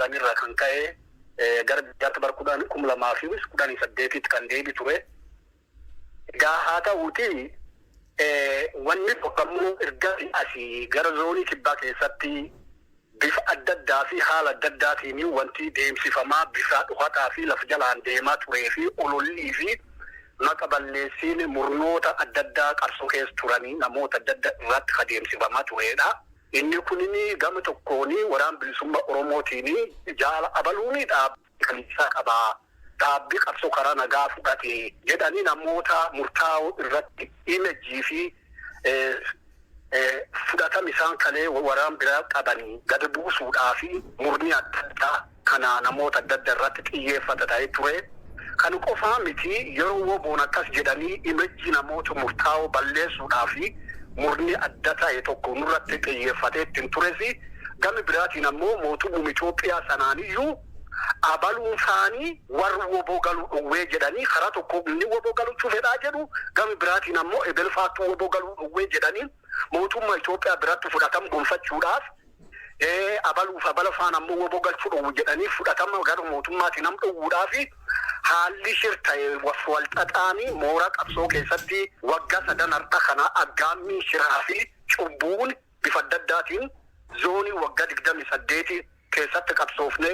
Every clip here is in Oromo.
galanirra kan ka'e gara biyyaatti bara 2018tti kan deebi ture. Egaa haa ta'uuti, wanni tokkammoo erga asii gara zoonii kibbaa keessatti bifa adda addaa fi haala adda addaatiin wanti deemsifamaa bifa dhokataa fi lafa jalaan deemaa turee fi olollii fi maqa balleessiin murnoota adda addaa qabsoo keessa turanii namoota adda addaa irratti adeemsifamaa turedha. Inni kunin gama tokkoon Waraan Bilisummaa Oromootiin jaala abaluuni dhaabbii kan isaa qabaa. Dhaabbii qabsoo karaa nagaa fudhate jedhanii namoota murtaa'oo irratti image fi fudhatama isaan kalee waraan biraa qabanii gad buusuudhaa fi murni adda addaa kana namoota adda addaa irratti xiyyeeffata ta'ee ture. Kan qofaa miti, yeroo WBOn akkas jedhanii image namoota murtaa'oo balleessuudhaa fi murni adda ta'e tokko nurratti xiyyeeffatee ittiin tures, gama biraatiin ammoo mootummaa Itoophiyaa sanaaniyyuu abaluun isaanii warri WBO galuu dhowwee jedhanii, karaa tokko inni WBO galuu fedhaa jedhu, gama biraatiin ammoo ebelfaattuu WBO galuu dhowwee jedhanii mootummaa Itoophiyaa biratti fudhatama gonfachuudhaaf, abaluuf abala faan ammoo WBO galchuu dhowwu jedhanii fudhatama gara mootummaatiin nam dhowwuudhaaf haalli shir ta'e walxaxaanii mooraa qabsoo keessatti waggaa sadan har'a kana aggaammii shiraa fi cubbuun bifa adda addaatiin zoonii waggaa 28 keessatti qabsoofnee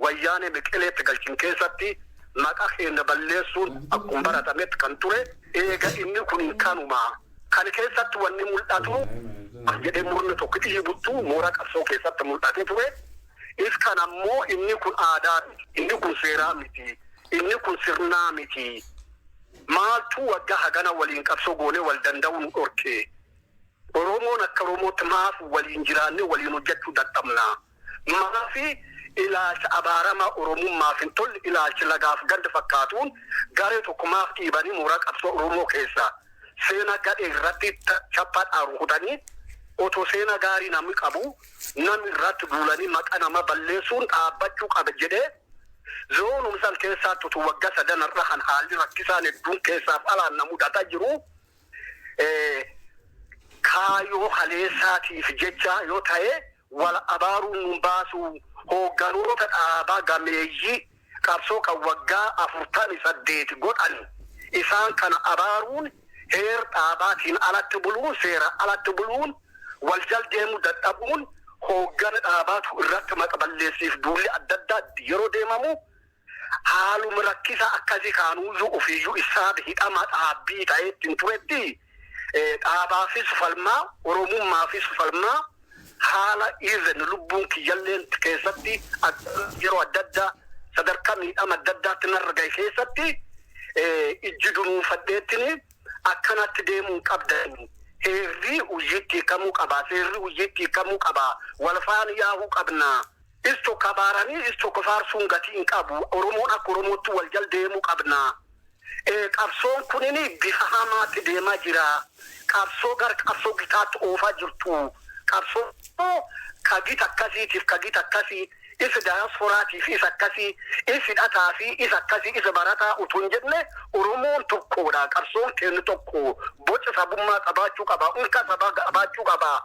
Wayyaanee Meqeleetti galchin keessatti maqaa keenya balleessuun akkuma baratametti kan ture. Eega inni kun kanuma kan keessatti wanni mul'atu jedhee murni tokko dhiibuttu mooraa qabsoo keessatti mul'atee ture. Is kan ammoo inni kun aadaa, inni kun seeraa miti, inni kun sirnaa miti. Maaltu waggaa hagana waliin qabsoo goonee wal danda'uu nu dhorke? Oromoon akka Oromootti maaf waliin jiraannee waliin hojjechuu dadhabna? Maafi ilaalcha abaaramaa Oromummaaf hin tolle, ilaalcha lagaaf ganda fakkaatuun garee tokko maaf dhiibanii mooraa qabsoo Oromoo keessa seenaa gadhee irratti chappaadhaan rukutanii, otoo seenaa gaarii namni qabu namni irratti duulanii maqaa nama balleessuun dhaabbachuu qaba jedhee, zoonum san keessaatti utuu waggaa sadan irra kan haalli rakkisaan hedduun keessaaf alaan na mudataa jiru, kaayoo haleessaatiif jecha yoo ta'e wal abaaruun nun baasu, hoogganoota dhaabaa gameeyyii qabsoo kan waggaa 48 godhan isaan kana abaaruun, heer dhaabaatiin alatti buluun, seera alatti buluun, wal jal deemuu dadhabuun, hooggana dhaabaatu irratti maqa balleessiif duulli adda addaa yeroo deemamu, haaluma rakkisa akkasii kaanuuyyuu ofiiyyuu isaa hidhama dhaabbii ta'ee ittiin turetti, dhaabaafis falmaa, Oromummaafis falmaa, haala even lubbuun kiyyalleen keessatti yeroo adda addaa sadarkaa miidhama adda addaatti narra gahe keessatti ijji dunuunfadheettini akkanatti deemuu qabdan, heerri hojiitti hiikamuu qaba, seerri hojiitti hiikamuu qaba, wal faana yaa'uu qabna. Is tokko abaaranii is tokko faarsuun gatii hin qabu. Oromoon akka Oromootti wal jal deemuu qabna. Qabsoon kunin bifa hamaatti deemaa jira. Qabsoo gara qabsoo gitaatti oofaa jirtu. Qabsoo kagita akkasiitiif kagita akkasii, isa daayasporaatiif isa akkasii, isa hidhataa fi isa akkasii, isa barataa utuu hin jenne Oromoon tokkodha. Qabsoon keenya tokko, boca sabummaa qabaachuu qaba. Unka sabaa qabaachuu qaba.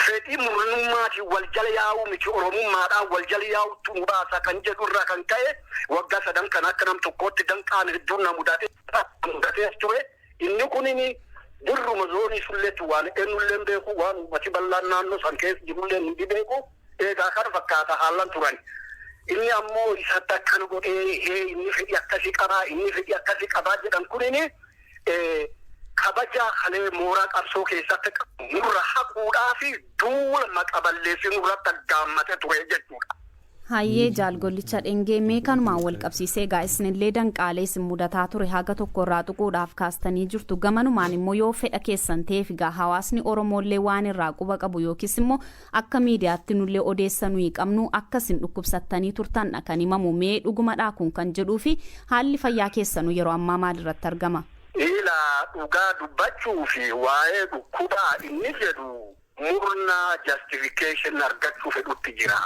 Fedhii murnummaatiin wal jala yaa'uu miti, Oromummaadhaan wal jala yaa'utu nu baasa kan jedhu irraa kan ka'e waggaa sadan kan akka nam tokkootti danqaan hedduun na mudatee ture. Inni kunin dirruma zoonii sulleetti waan eenyullee beeku, waan uummati bal'aan naannoo san keessa jirullee hundi beeku. Eegaa kana fakkaata haallan turan. Inni ammoo isatti akkana godhee, inni fedhii akkasii qabaa, inni fedhii akkasii qabaa jedhan kunin kabaja kalee mooraa qabsoo keessatti nurra haquudhaa fi duula maqa balleessii nurratti aggaammate ture jechuudha. Hayyee, Jaalgollicha Dhengee, mee kanumaan wal qabsiisee egaa isinillee danqaalee isin mudataa ture haga tokko irraa tuquudhaaf kaastanii jirtu. Gamanumaan immoo yoo fedha keessan ta'eef, egaa hawaasni Oromoollee waan irraa quba qabu yookiis immoo akka miidiyaatti nullee odeessa nuyi qabnu akka isin dhukkubsattanii turtan kan himamu, mee dhugumadhaa kun kan jedhuu fi haalli fayyaa keessanuu yeroo ammaa maalirratti argama? Ila, dhugaa dubbachuu fi waa'ee dhukkubaa inni jedhu murna justification argachuu fedhutti jira.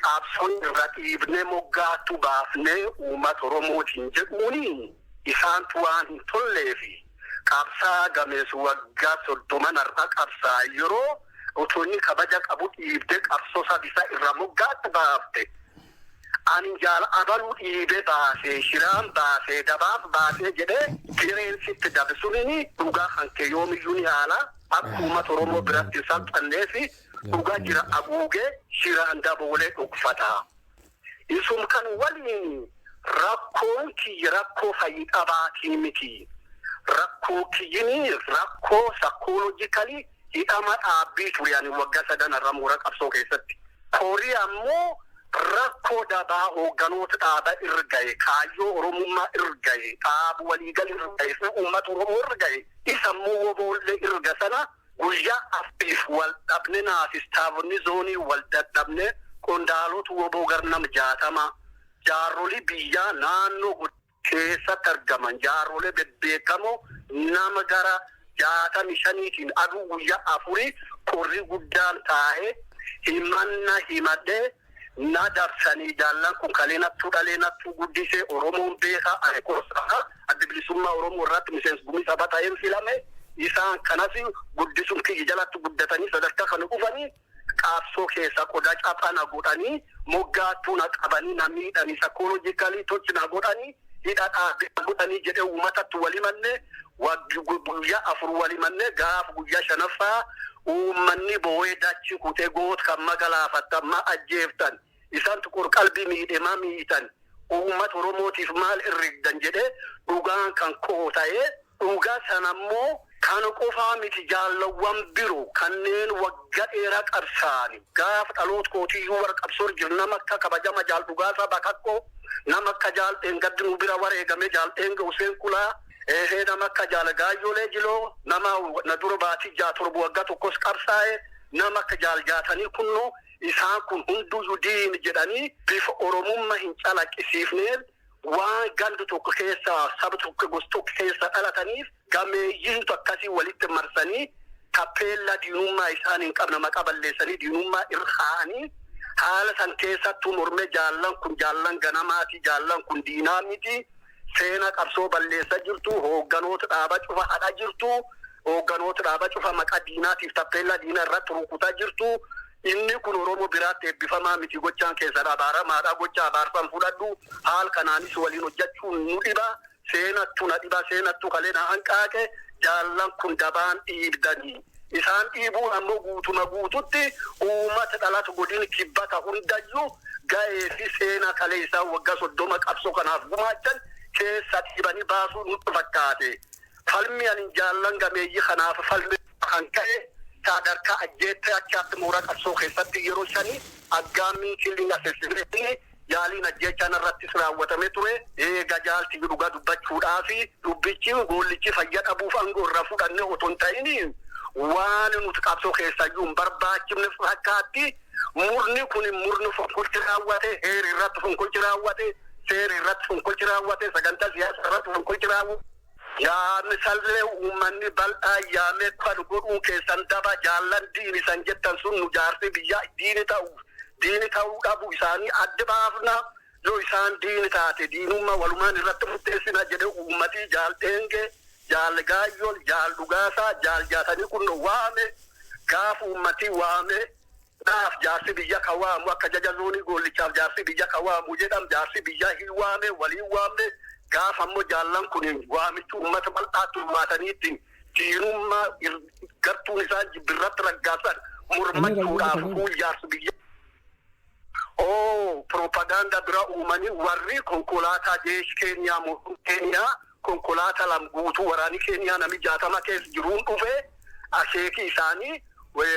Qabsoon irra dhiibnee moggaattu baafnee uummata Oromootiin jedhuuni isaantu waan hin tolleefi qabsaa gameessu waggaa 30 har'a qabsaa yeroo Otoo inni kabaja qabu dhiibdee qabsoo sabisaa irra moggaatti baafte. Ani jaala abaluu dhiibee baasee, shiraan baasee, dabaaf baasee jedhee gireensitti dabe sunini dhugaa kan kee yoomiyyuu ni haala. Akka uummata Oromoo biratti hin salphannee fi dhugaa jira haguugee shiraan daboolee dhokfata. Isum kan waliin rakkoon kiyya rakkoo fayyii dhabaatii miti. Rakkoo kiyyini rakkoo psychologically hidhama dhaabbii ture ani waggaa 3 irra moora qabsoo keessatti. Korii ammoo rakkoo dabaa hoogganoota dhaaba irra gahe, kaayyoo Oromummaa irra gahe, dhaabu waliigal irra gahe fi uummata Oromoo irra gahe, isa immoo woboollee irra sana guyyaa afuriif wal dhabne, naaf istaafonni zoonii wal dadhabne, qondaalota woboo gar nama 60, jaarolii biyyaa naannoo keessatti argaman, jaarrolee bebbeekamoo nama gara 65tiin aduu guyyaa 4 qorri guddaan taa'ee himanna himadhee na dabsanii. Jaallan kun kalee nattuu dhalee nattuu guddisee Oromoon beekaa. Ani gorsaa Adda Bilisummaa Oromoo irratti miseensa gumii saba ta'een filame. Isaan kanas guddisuun kiyya jalatti guddatanii sadarkaa kana dhufanii, qabsoo keessa qodaa caphana godhanii, moggaattuu na qabanii, na miidhanii, psychologically tochi na godhanii, hidha dhaabbii godhanii jedhee uummatatti walimanne. Guyyaa 4 walimanne. Gaaf guyyaa shanaffaa uummanni boo'ee dachi kutee, goota kan magalaafattan, ma ajjeeftan, isaan qorqalbii miidhemaa miitan, uummata Oromootiif maal herregdan jedhee dhugaan kan koo ta'ee, dhugaa sanammoo kan qofaa miti, jaallawwan biroo kanneen waggaa dheeraa qabsaani gaaf dhaloota kootiyyuu warra qabsoo jiru, nama akka kabajama jaal Dhugaasaa Bakakkoo, nama akka jaal Dheengaddi nu bira wareegame jaal Dheenga Huseen Kulaa, ehee, nama akka jaal Gaayyolee Jiloo, nama na dura baatii 6 7 waggaa tokkos qabsaa'e, nama akka jaal Jaatanii Kunnoo, isaan kun hunduyyuu diini jedhanii bifa Oromummaa hin calaqqisiifneen waan gandu tokko keessa, saba tokko, gosa tokko keessa dhalataniif gameeyyiintu akkasii walitti marsanii tappeellaa diinummaa isaan hin qabne maqaa balleessanii diinummaa irra kaa'anii, haala san keessattuu mormee, jaallan kun jaallan ganamaati, jaallan kun diinaa miti, seena qabsoo balleessaa jirtu, hoogganoota dhaaba cufa hadha jirtu, hoogganoota dhaaba cufa maqaa diinaatiif tappeellaa diinaa irratti rukutaa jirtu, inni kun Oromoo biraatti eebbifamaa miti, gochaan keessan abaaramaadha, gocha abaarsan fudhadhu, haal kanaanis waliin hojjechuun nu dhiba, seenattu na dhiba, seenattu kalee na hanqaaqe, jaallan kun dabaan dhiibdanii. Isaan dhiibuun ammoo guutuma guututti uummata dhalatu godin kibbata hundayyuu ga'ee fi seenaa kalee isaan waggaa 30 qabsoo kanaaf gumaachan keessa dhiibanii baasuu nutti fakkaate. Falmi ani jaallan gameeyyii kanaaf falmi kan ka'e sadarkaa ajjeettee achaatti mooraa qabsoo keessatti yeroo 5 aggaammii killing assassination, yaaliin ajjeechaan irrattis raawwatame ture. Eega jaalti dhugaa dubbachuudhaafi dubbichi goollichi fayya dhabuuf aangoo irraa fudhanne otoo hin ta'in, waan nuti qabsoo keessayyuu hin barbaachifne fakkaatti. Murni kun murni fonqolchi raawwate, heeri irratti fonqolchi raawwate, seeri irratti fonqolchi raawwate, sagantaa siyaasa irratti fonqolchi raawwate. Yaadni sallee uummanni bal'aa yaamee kan godhuun keessan daba, jaallan diini san jettan sun nu jaarsi biyya diini ta'uu dhabu isaanii adda baafna, yoo isaan diini taate diinummaa walumaan irratti murteessina jedhe. Uummatii jaal Dheenge, jaal Gaayyoon, jaal Dhugaasaa, jaal Jaatanii kun waame. Gaaf uummatii waame naaf jaarsi biyya ka waamu akka jaja zoonii goollichaaf jaarsi biyya ka waamu jedham, jaarsi biyya hin waame, waliin waamne. Gaaf ammoo jaallan kun waamichi uummata bal'aatti waatanii ittiin diinummaa gartuun isaan jibbirratti raggaasan mormachuudhaaf fuul jaarsi biyya oo propaganda bira uumanii, warri konkolaataa jeesh Keeniyaa, mootummaa Keeniyaa konkolaataa lam guutuu waraanii Keeniyaa nami 60 keessa jiruun dhufe, akeeki isaanii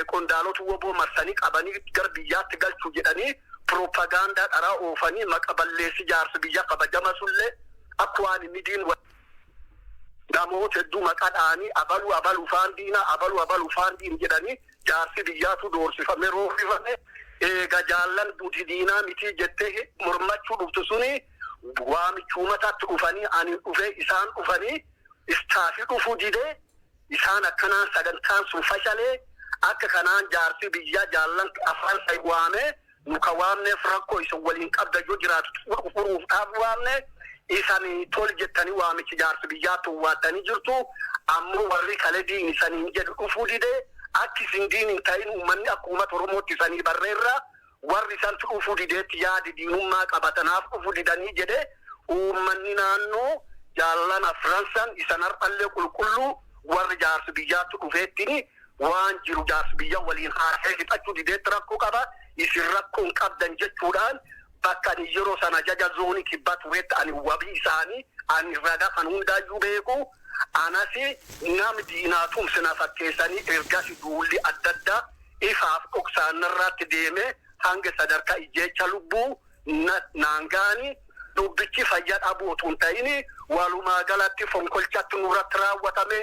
qondaalota woboo marsanii qabanii gara biyyaatti galchuu jedhanii propagaandaa dharaa oofanii maqa balleessi jaarsi biyya kabajama sullee akka waan inni diin namoota hedduu maqaa dha'anii, abalu abalu faan diina, abalu abalu faan diin jedhanii, jaarsi biyyaatu doorsifame, roorrifame. Eega jaallan nuti diinaa miti jettee mormachuu dhuftu suni waamichuumatatti dhufanii, ani dhufe, isaan dhufanii istaafii dhufuu didee, isaan akkanaan sagantaan sun fashalee. Akka kanaan jaarsi biyyaa jaallan afaan sai waame, nu ka waamneef rakkoo isin waliin qabda yoo jiraatu furuuf dhaaf waamne, isan tol jettanii waamichi jaarsi biyyaatti waatanii jirtu, ammoo warri kale diini saniin jedhu dhufuu didee. Akki isin diin hin ta'in uummanni akka uummata Oromootti isanii barreerra, warri isan dhufuu dideetti yaadi diinummaa qabatanaaf dhufuu didanii jedhee, uummanni naannoo jaallan afransan isan har'allee qulqulluu warri jaarsi biyyaatti dhufeettini waan jiru jaarsi biyya waliin haasa'ee fixachuu dideetti rakkoo qaba, isin rakkoo hin qabdan jechuudhaan, bakka ani yeroo sana jaja zoonii Kibbaa turetti ani wabii isaanii, ani ragaa kan hundaayyuu beeku, anasi nam diinaa tumsina fakkeessanii ergasi duulli adda addaa ifaaf dhoksaan narraatti deeme hanga sadarkaa ijjeecha lubbuu naangaani. Dubbichi fayyaa dhabuu otoo hin ta'in walumaa galatti fonkolchatti nurratti raawwatame,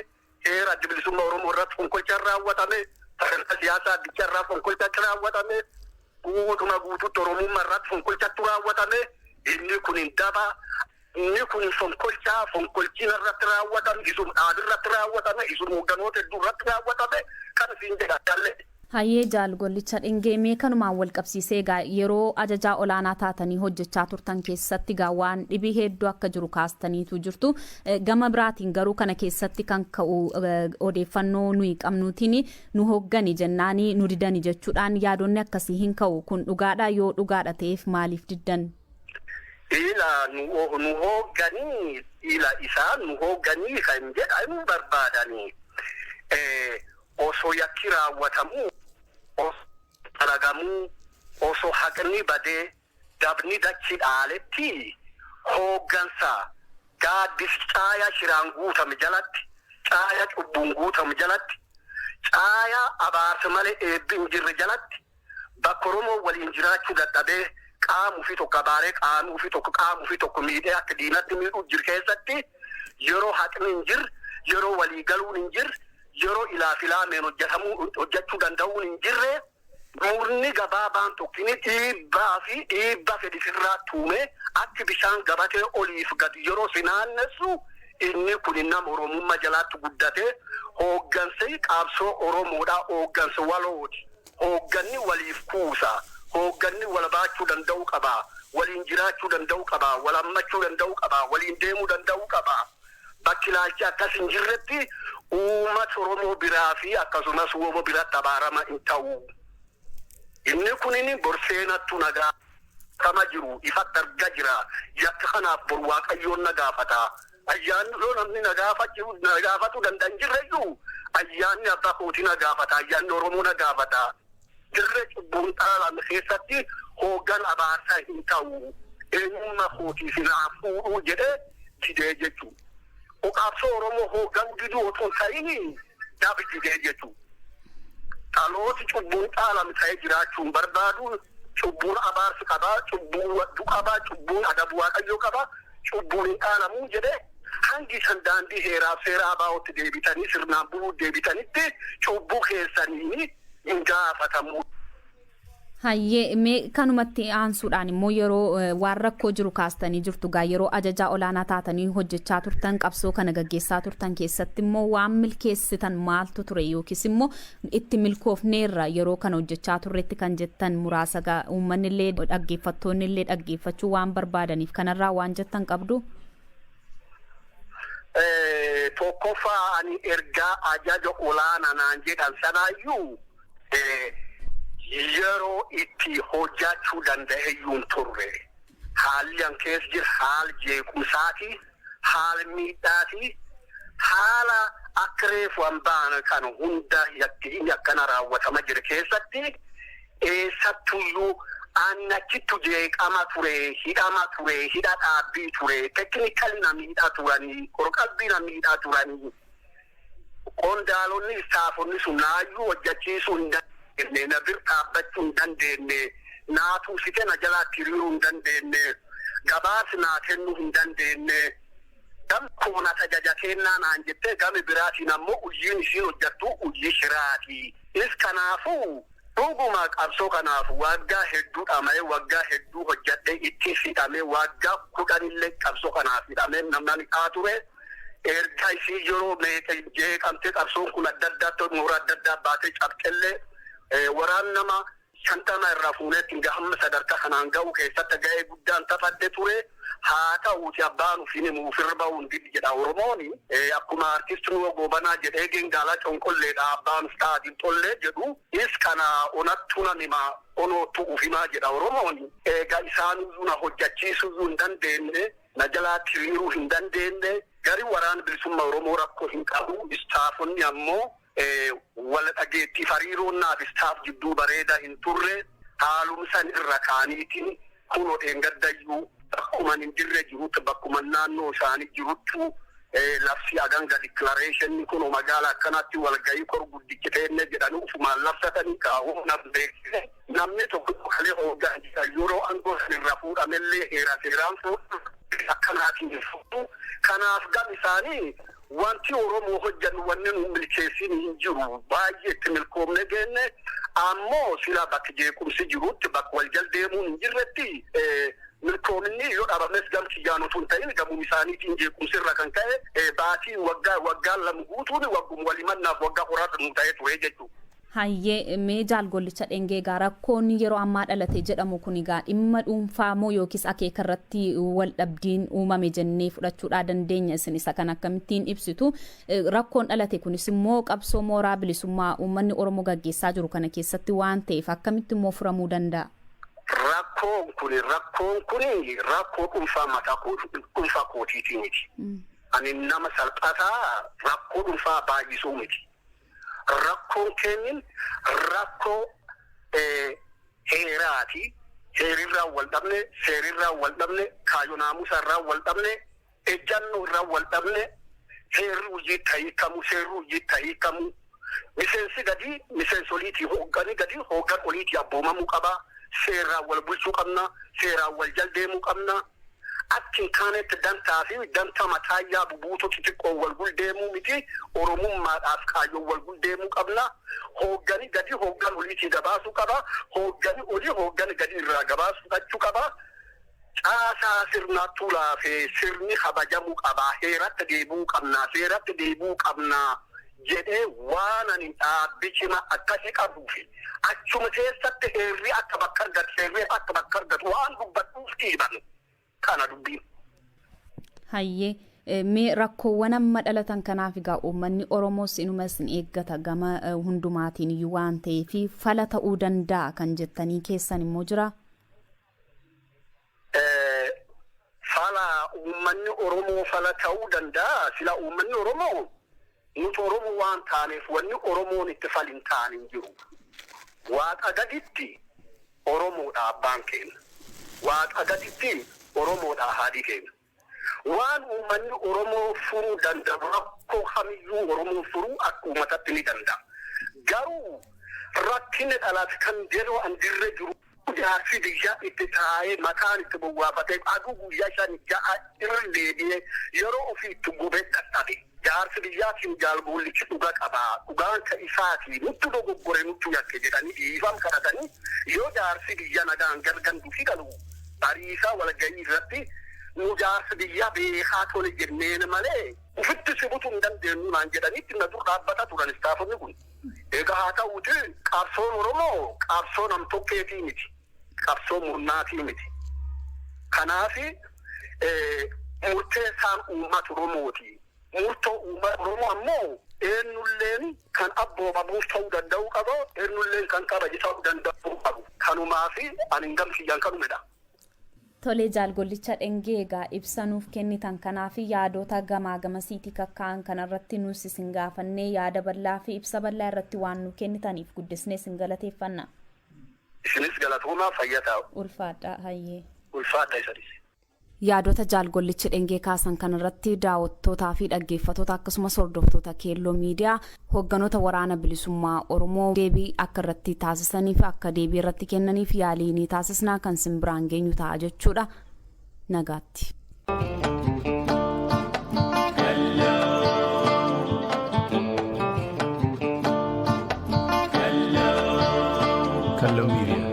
heera Adda Bilisummaa Oromoo irratti fonkolchaan raawwatame, sagantaa siyaasaa addicha irraa fonkolchatti raawwatame, guutuma guututti Oromummaa irratti fonkolchatti raawwatame. Inni kun hin daba. Inni kun fonkolchaa, fonkolchiin irratti raawwatame, isuma dhaabi irratti raawwatame, isuma hoogganoota hedduu irratti raawwatame kan isin jedha jallee. Hayyee, Jaal Gollicha Dhengee, mee kanumaan wal qabsiisee egaa yeroo ajajaa olaanaa taatanii hojjechaa turtan keessatti egaa waan dhibii hedduu akka jiru kaastaniitu jirtu. Gama biraatiin garuu kana keessatti kan ka'u odeeffannoo nuyi qabnuutiin nu hooggani jennaani nu didani jechuudhaan yaadonni akkasii hin ka'u. Kun dhugaadha? Yoo dhugaadha ta'eef maaliif diddan? Ila nu hoogganii, ila isaan nu hoogganii kan jedhan barbaadanii osoo yakki raawwatamuu, osoo dalagamuu, osoo haqni badee dabni dachi dhaaletti, hooggansa gaaddis caaya shiraan guutame jalatti, caaya cubbuun guutame jalatti, caaya abaarsa malee eebbi hin jirre jalatti, bakka Oromoo waliin jiraachuu dadhabee qaama ofii tokko abaaree, qaama ofii tokko, qaama ofii tokko miidhee akka diinatti miidhuu jiru keessatti, yeroo haqni hin jirre, yeroo walii galuun hin jirre, yeroo ilaaf ilaameen hojjetamuu hojjechuu danda'uun hin jirre, murni gabaabaan tokkini dhiibbaa fi dhiibbaa fedhisirraa tuume akki bishaan gabatee oliif gadi yeroo si naannessu, inni kun nama Oromummaa jalaatti guddate hooggansi qabsoo Oromoodhaa hooggansa walooti. Hoogganni waliif kuusa. Hoogganni wal baachuu danda'uu qaba. Waliin jiraachuu danda'uu qaba. Wal hammachuu danda'uu qaba. Waliin deemuu danda'uu qaba. Bakki ilaalchi akkas hin jirretti uummata Oromoo biraa fi akkasumas Oromoo biratti abaarama hin ta'u. Inni kunin borseenattu nagaa kama jiru ifatti argaa jira. Yakka kanaaf bor Waaqayyoon na gaafata. Ayyaanni yoo namni na gaafachuu danda'an jirreyyuu ayyaanni abbaa kootii na gaafata. Ayyaanni Oromoo na gaafata. Dirree cubbuun dhaalame keessatti hooggan abaarsaa hin ta'u. Eenyummaa kootiif naa fuudhuu jedhee didee jechuudha. Qabsoo Oromoo hoogganuu diduu otoo hin ta'in dhabi didee jechuudha. Dhalooti cubbuun dhaalame ta'ee jiraachuu hin barbaadu. Cubbuun abaarsi qabaa, cubbuun waddu qabaa, cubbuun adabu Waaqayyoo qabaa, cubbuun hin dhaalamuu jedhee hangi isan daandii heeraaf seera abaa'ootti deebitanii sirnaan buluu deebitanitti cubbuu keessanii hin gaafatamu. Hayyee, mee kanumatti aansuudhaan immoo yeroo waan rakkoo jiru kaastanii jirtu gaa, yeroo ajajaa olaanaa taatanii hojjechaa turtan, qabsoo kana gaggeessaa turtan keessatti immoo waan milkeessitan maaltu ture, yookiis immoo itti milkoofneerra yeroo kana hojjechaa turretti kan jettan muraasa gaa uummanni illee dhaggeeffattoonni illee dhaggeeffachuu waan barbaadaniif kanarraa waan jettan qabdu? Tokkoffaa, ani ergaa ajaja olaanaa naan jedhan sanaayyuu yeroo itti hojjachuu danda'eyyuu hin turre. Haalli an keessa jira haala jeequmsaati, haala miidhaati, haala akka reefu an baana kan hunda yakki akkana raawwatama jira keessatti eessattuyyuu ani achittu jeeqama ture, hidhama ture, hidha dhaabbii ture, technically na miidhaa turanii, qorqalbii na miidhaa turanii. Qondaalonni istaafonni sun naayyuu hojjechiisuu hin dandeenye, na bir dhaabbachuu hin dandeenye, naa tuusite na jalaatti hiriiruu hin dandeenye, gabaasi naa kennuu hin dandeenye. Gam koona tajaja kennaa naan jettee, gami biraatiin ammoo hojii isiin hojjettu hojii shiraati. Is kanaafuu dhuguma qabsoo kanaaf waggaa hedduu dhama'ee, waggaa hedduu hojjedhee itti hidhamee, waggaa 10llee qabsoo kanaaf hidhamee namni haa ture. Erga isii yeroo meeqa jeeqamtee qabsoon kun adda addaatti mooraa adda addaa baatee cabxellee, waraan nama 50 irraa fuuneetti hamma sadarkaa kanaan ga'u keessatti ga'ee guddaan taphadhe ture. Haa ta'uuti abbaan ofiin himu ofirra ba'uun didi jedha Oromooni. Akkuma artist Nuwa Goobanaa jedhee gengaalaa conqolleedha abbaan uf dhaadin tollee jedhu. Is kana onattu nan hima onoottu uf himaa jedha Oromooni. Egaa isaanuyyuu na hojjachiisuyyuu hin dandeenye, na jalaatti hiriiruu hin dandeenye. Gari waraana bilisummaa Oromoo rakkoo hin qabu. Istaafonni ammoo wal dhageettiif hariiroon naaf istaaf jidduu bareedaa hin turre. Haaluma san irra kaaniitiin kunoo dheengaddayyuu bakkuman hin jirre jirutti, bakkuman naannoo isaanii jiruttu labsii aganga declaration kunoo magaala akkanatti walgahii kor guddichi teenne jedhanii ufumaan labsatanii kaa'uu na beeksise. Namni tokko kalee hooggan jira yeroo aangoo san irraa fuudhamellee heera seeraan fuudhu akkanaatiin hin fuudhu. Kanaaf gam isaanii wanti Oromoo hojjannu wanni nu milkeessin hin jiru. Baay'ee itti milkoomne geenne ammoo sila bakki jeequmsi jirutti, bakka wal jal deemuun hin jirretti milkoominni yoo dhabames gam kiyyaan otoo hin ta'in gamuun isaaniitiin jeequmsi irra kan ka'e baatii waggaa waggaan 2 guutuun waggum walimannaaf waggaa horaata nu ta'ee ture jechuudha. Hayyee, mee Jaal Gollicha Dhengee, egaa rakkoon yeroo ammaa dhalate jedhamu kun egaa dhimma dhuunfaa moo yookiis akeeka irratti wal dhabdiin uumame jennee fudhachuudhaa dandeenya? Isin isa kan akkamittiin ibsitu? Rakkoon dhalate kunis immoo qabsoo mooraa bilisummaa uummanni Oromoo gaggeessaa jiru kana keessatti waan ta'eef akkamitti immoo furamuu danda'a? Rakkoon kun rakkoo dhuunfaa mataa dhuunfaa kootiitii miti. Ani nama salphataa rakkoo dhuunfaa baay'isuu miti. Rakkoon kennin rakkoo heeraati. Heerirraa wal dhabne, seerirraa wal dhabne, kaayoo naamusa irraa wal dhabne, ejjannoo irraa wal dhabne, heerri hojii hiikamu, seerri hojii hiikamu. Miseensi gadi miseensoliitii, hoogganii gadi hooggan oliitii abboomamuu qaba. Seeraan wal bulchuu qabna. Seeraan wal jal deemuu qabna. Akki hin taanetti dantaa fi danta mataayyaa bubuutoo xixiqqoo wal guldeemuu miti. Oromummaadhaaf kaayyoo wal guldeemuu qabna. Hooggani gadi hooggan oliitii gabaasuu qaba. Hooggani olii hooggani gadi irraa gabaasuu fudhachuu qaba. Caasaa sirnaattuu laafee sirni kabajamuu qaba. Heeratti deebi'uu qabna. Seeratti deebi'uu qabna. Jedhee waan ani dhaabbii cimaa akkasii qabuufi achuma keessatti heerri akka bakka argatu, seerri akka bakka argatu waan dubbadhuuf dhiiban kana dubbiin. Hayyee, mee rakkoowwan amma dhalatan kanaaf egaa uummanni Oromoos inumas ni eeggata gama hundumaatiin iyyuu waan ta'eef fala ta'uu danda'a kan jettanii keessan immoo jira? Fala uummanni Oromoo fala ta'uu danda'a. Sila uummanni Oromoo nuti Oromoo waan taaneef wanni Oromoon itti fal hin taane hin jiru. Waaqa gaditti Oromoodha abbaan keenya. Waaqa gaditti Oromoodha haadhi keenya. Waan uummanni Oromoo furuu danda'u rakkoo kamiyyuu Oromoon furuu akka uummatatti ni danda'a. Garuu rakkinni dhalaate kan yeroo an dirree jiru jaarsi biyyaa itti taa'ee mataan itti bowwaafatee aduu guyyaa 5 6 irra deebi'ee yeroo ofii itti gubee dadhabe. Jaarsi biyyaatiin jaalgoollichi dhuga qabaa, dhugaan ka isaatii, nutti dogoggore, nutti yakke jedhanii dhiifam kadhatanii yoo jaarsi biyya nagaan garganduu fi galu bariisaa walgahii irratti nu jaarsi biyyaa beekaa tole jenneen malee ufitti sibutu hin dandeenyu naan jedhanitti na dur dhaabbata turan istaafonni kun. Egaa haa ta'uuti qabsoon Oromoo qabsoo nam-tokkeetii miti. Qabsoo murnaatii miti. Kanaaf murteessaan uummata Oromooti. Murtoo uummata Oromoo ammoo eenyulleen kan abboomamuuf ta'uu danda'u qaba, eenyulleen kan kabaji ta'uu danda'u qabu. Kanumaaf ani gamsiyyaan kanumedha. Tolee, Jaalgollicha Dhengee, egaa ibsa nuuf kennitan kanaaf yaadota gamaa gamasiitii kakkaa'an kanarratti nus isin gaafannee yaada bal'aa fi ibsa bal'aa irratti waan nu kennitaniif guddisnee isin galateeffanna. Isinis galatoomaa, fayyaa ta'u. Ulfaadha, hayyee. Ulfaadha isanis. Yaadota Jaalgollichi Dhengee kaasan kanarratti daawwattootaa fi dhaggeeffattoota akkasumas hordoftoota Keelloo Miidiyaa hoogganoota Waraana Bilisummaa Oromoo deebii akka irratti taasisaniif, akka deebii irratti kennaniif yaalii ni taasisnaa, kan simbiraan geenyu ta'a jechuudha. Nagaatti. Kallo Media.